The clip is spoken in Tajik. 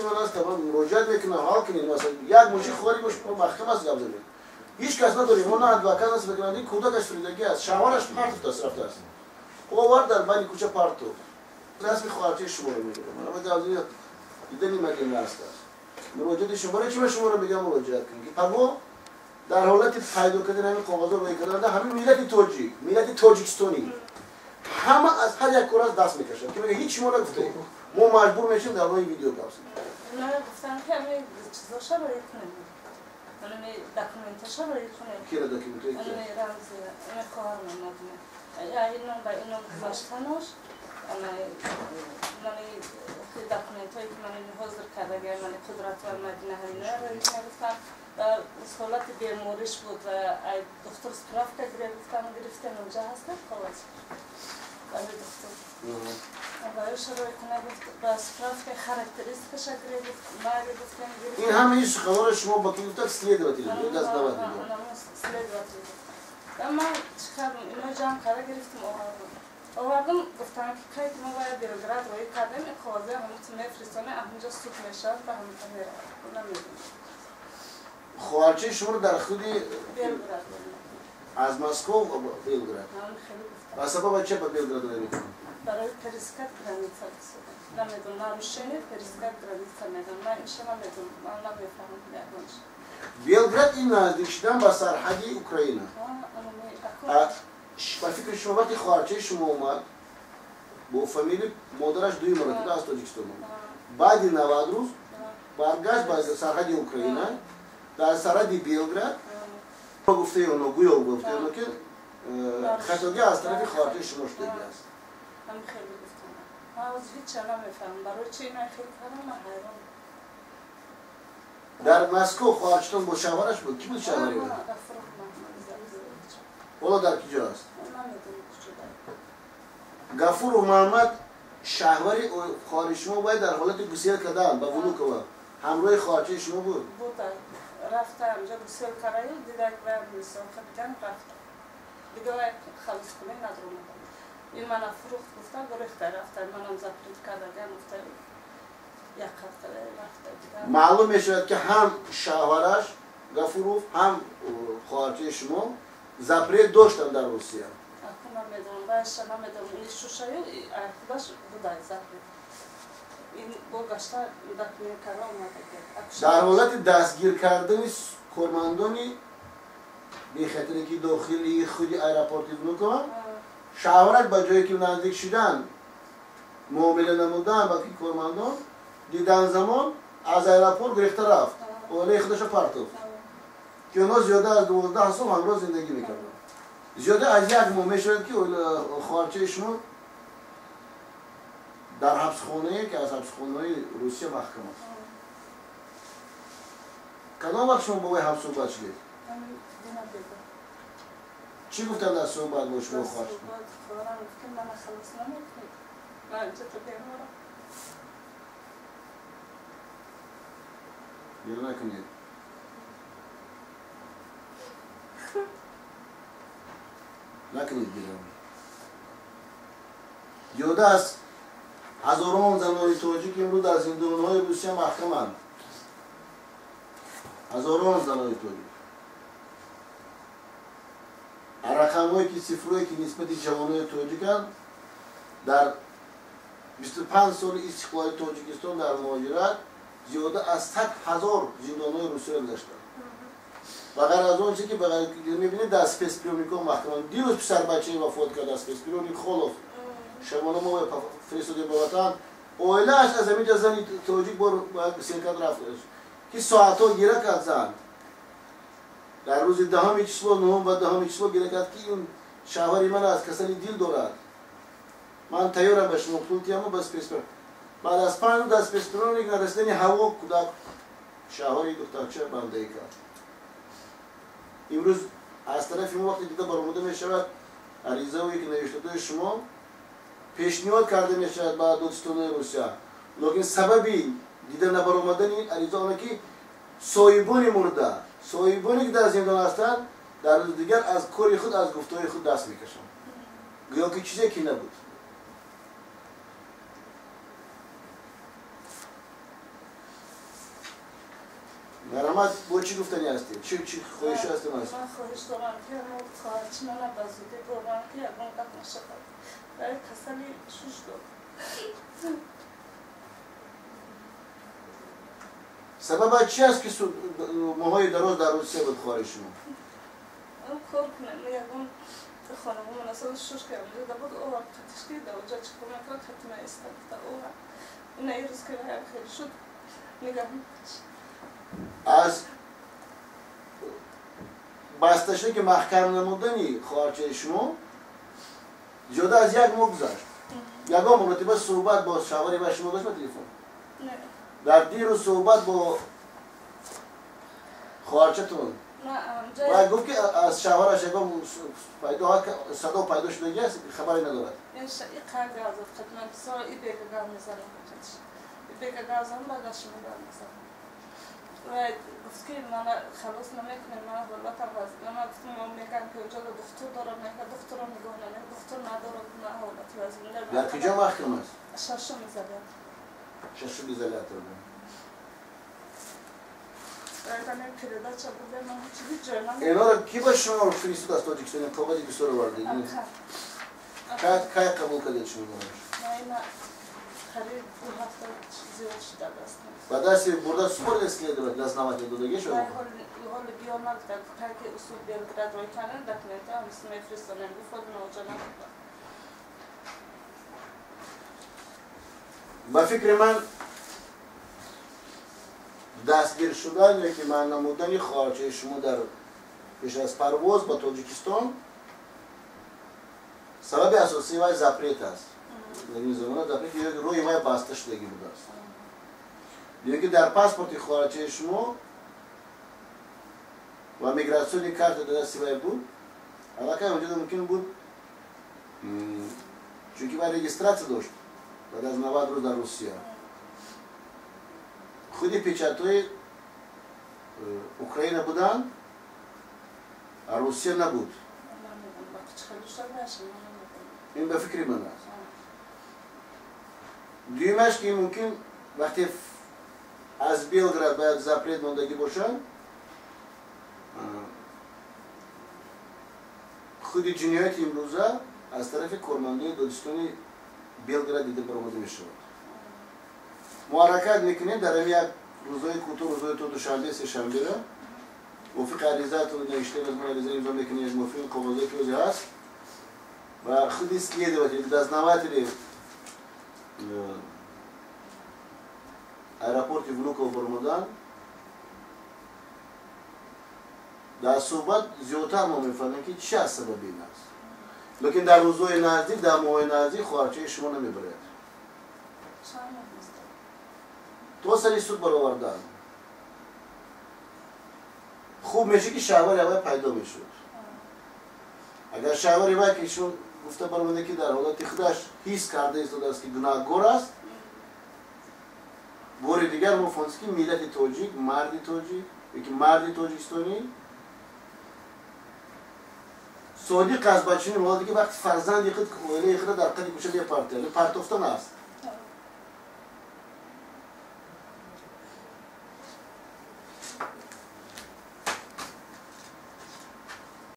Ман аст, ман муроҷиат мекунам, ҳал кунед. Масалан, як мошин хоҳари маҳкам аст, гап задем. Ҳеҷ кас надорем, мо на адвокат аст мекунанд, ин кӯдакаш фуридагӣ аст, шавҳараш партофтааст, рафтааст. Овард дар байни кӯча партофт. Расми хоҳарчаи шуморо мегирам. Ман гап задем, дидани мадина аст. Муроҷиати шумо барои чӣ ман шуморо мегӯям муроҷиат кунед? Ки паго дар ҳолати пайдо кардани ҳамин коғазҳо рӯй карданда ҳамин миллати тоҷик, миллати тоҷикистонӣ ҳама аз ҳар як кор аз даст мекашад, ки мегӯяд ҳеҷ шумо нагуфтаед. Мо маҷбур мешем дар роҳи видео гап занем. Гуфтам ки ҳамин чизоша рӯй кунем. Ҳамин документаша рӯй кунем. Кира документои ки? Ҳамин рамзи, ҳамин хоҳарам Мадина. Ином ба ином гузаштанош, мани документҳое ки мани ҳозир кардагиам, мани Қудратова Мадина ҳаминоя рӯй кунем гуфтам. Ва ҳолати бемориш буд ва духтур справка гирифтам, гирифтем, онҷа ҳастам коғаз. Барои духтур. Барои рӯй кунем гуфт, ба справка характеристикаша гирифт, ма гирифтем, гирифтем. Ин ҳамаи суханҳоро шумо ба ки гуфтад следователь, даст дават мегӯяд. Следователь. Ва ман чӣ кардам, ино ҷамъ карда гирифтем, овардам. Овардам, гуфтам ки кай ки мо бояд Белград рӯй кардем, ин коғазҳоя ҳамон мефиристонем, ҳамонҷо суд мешавад, ба ҳамон меравад. Намедонам. Хоҳарчаи шуморо дар худи Белград. Аз Москва Белград. Ва сабаба ча ба Белград рӯй мекунад? Барои пересекать граница намедонам, нарушение пересекать граница медонам. Ман инша намедонам, ман намефаҳмам ягонш. Белград ин наздик шудан ба сарҳади Украина. Ба фикри шумо вақти хоҳарчаи шумо омад бо фамилияи модараш дуюм маротиба аз Тоҷикистон омад. Баъди 90 рӯз баргашт ба сарҳади Украина, дар сарҳади Белград гуфтаи оно, гӯё гуфтаи оно ки хатогӣ аз тарафи хоҳарчаи шумо шудагӣ аст. Ҳам хеле гуфтам. Ман ҳозир ҳеҷ намефаҳмам барои чӣ ина хел кардам, ман ҳайрон. Дар Москва хоҳарчатон бо шавҳараш буд? Кӣ буд шавҳари ӯ? Ҳоло дар куҷо аст? Гафуров Муҳаммад шаҳвари хоҳари шумо бояд дар ҳолати гусел кардан ба Внуково ҳамроҳи хоҳарчаи шумо буд? Буд. Рафта ҳамҷо гусел кардаю, дидак ва мисол кардам, рафта. Дига вай халос кунӣ надромадам. Ин мана фурӯхт гуфтам, гурехта рафта, манам запрет кардагам, гуфта як ҳафта рафта. Маълум мешавад ки ҳам шавҳараш Гафуров, ҳам хоҳарчаи шумо запрет доштанд дар Русия. Аку намедонам, вайша намедонам, ин шушаю худаш будай запрет. Ин бо гашта документ карда омада. Дар ҳолати дастгир кардани кормандони бехатарии дохилии худи аэропорти Внуково шавҳараш ба ҷое ки наздик шудан муомила намудан ба кормандон дидан замон аз аэропорт гирифта рафт, оилаи худашро партофт, ки онҳо зиёда аз 12 сол ҳамроҳ зиндагӣ мекарданд. Зиёда аз як моҳ мешавад ки хоҳарчаи шумо дар ҳабсхонае ки аз ҳабсхонаҳои Русия маҳкам аст. Кадом вақт шумо бо вай ҳамсӯҳбат шудед? Чӣ гуфтанд аз суҳбат бо шумо хоҳар? Хоҳарам гуфт ки мана халос намекунед, ман инҷо то беморам. Гир накунед. Накунед гирам. Зиёда аз ҳазорон занони тоҷик имрӯз дар зиндонҳои Русия маҳкаманд. Ҳазорон занони тоҷик. Рақамҳое ки цифрое ки нисбати ҷавонони тоҷиканд дар 25 соли истиқлоли Тоҷикистон дар муҳоҷират зиёда аз 100 000 зиндонҳои Русияро гузаштанд. Ба ғайр аз он чизе ки мебинед дар спецприёмникҳо маҳкаманд. Дирӯз писарбачае вафот кард аз спецприёмник Холов. Шабона мо фиристодем ба ватан. Оилааш аз ҳамин ҷо зани тоҷик бор гусел кард рафт, ки соатҳо гира кард зан. Дар рӯзи 10 число, 9 ва 10 число гира кард ки ин шавҳари ман аст, касали дил дорад. Ман тайёрам ба шумо пул диҳам ба спецприёмник. Баъд аз 5 рӯз дар спецприёмник нарасидани ҳаво кӯдак шавҳари духтарча бандаӣ кард. Имрӯз аз тарафи мо вақте дида баромада мешавад аризаое ки навиштадои шумо пешниҳод карда мешавад ба додситонаи Русия. Лекин сабаби дида набаромадани ариза оне ки соҳибони мурда, соҳибоне ки дар зиндон ҳастанд, дар рӯзи дигар аз кори худ, аз гуфтаҳои худ даст мекашанд. Гӯё ки чизе ки набуд. Марҳамат, бо чӣ гуфтанӣ ҳастед? Чӣ хоҳиши ҳастем аст? Ман хоҳиш дорам, ки хоҳарчи мана ба зудӣ бурам, ки ягон гап нашавад. Барои касали шуш дод. Сабаба чи аст, ки моҳҳои дароз дар Русия буд хоҳари шумо? Кор кунам, ягон хонамон асал шуш ки онҷо буд, овард қатишки да онҷо чӣ кор мекард, хатма истад да овард. Ина ирӯз ки ваям хеле шуд, нигаҳ аз баста шуда ки маҳкам намудани хоҳарчаи шумо зиёда аз як моҳ гузашт. Ягон маротиба суҳбат бо шавҳари ва шумо дошт ба телефон? Дар дирӯз суҳбат бо хоҳарчатон ва гуфт, ки аз шавҳараш ягон садо пайдо шудагӣ аст, хабаре надорад. Гуфт, ки мана халос намекунем, мана ҳолатам вазъ. Ман гуфтам, мегӯям, ки онҷо духтур дорам, мега духтурро нигоҳ намекунам, духтур надорам, ман ҳолати вазъ. Дар куҷо маҳкам аст? Шашум изолятор. Шашум изолятор. Инора ки ба шумо фиристод аз Тоҷикистон? Коғази бисёр овардед. Кай қабул кардед шумо? Ба дасти бурда супорда следователь дознаватель додагӣ шуд? Ҳоли биё нагуфта, ки усул Белград рой кардем, документҳо ҳамис мефиристонем, гуфт, ҳоли ноҷа набуда. Ба фикри ман, дастгир шудан ё ки манъ намудани хоҳарчаи шумо дар пеш аз парвоз ба Тоҷикистон сабаби асосии вай запрет аст. Дар ин замона запрет рӯи вай баста шудагӣ будааст. Ё ки дар паспорти хоҳарчаи шумо ва миграционный карта дар дасти вай буд, аллакай онҷо мумкин буд, чунки вай регистрация дошт баъд аз 90 рӯз дар Русия. Худи печатҳои Украина буданд, а Русия набуд. Ин ба фикри ман аст. Дуюмаш, ки мумкин вақте аз Белград бояд запрет мондагӣ бошад, худи ҷинояти имрӯза аз тарафи кормандони додистони Белград дида баромада мешавад. Мо ҳаракат мекунем дар ҳамин як рӯзҳои кӯтоҳ, рӯзҳои то душанбе, сешанбера, мувофиқи аризату навиштаи мазмуни ариза имзо мекунем, мувофиқи коғозое ки ози ҳаст, ва худи следователи, дознаватели аэропорти Внуково баромадан, дар суҳбат зиёдтар мо мефаҳмем, ки чи аз сабаби ин аст. Лекин дар рӯзҳои наздик, дар моҳҳои наздик хоҳарчаи шумо намебарад то сари суд баровардан. Хуб мешуд, ки шавҳари аввал пайдо мешуд. Агар шавҳари вай, ки шумо гуфта баромада, ки дар ҳолати худаш ҳис карда истодааст, ки гунаҳкор аст, бори дигар мо фаҳмидем, ки миллати тоҷик, марди тоҷик ёки марди тоҷикистонӣ содиқ аст ба чунин ҳолате, ки вақти фарзанди худ, оилаи худро дар қади кӯча мепартояд, партофтан аст.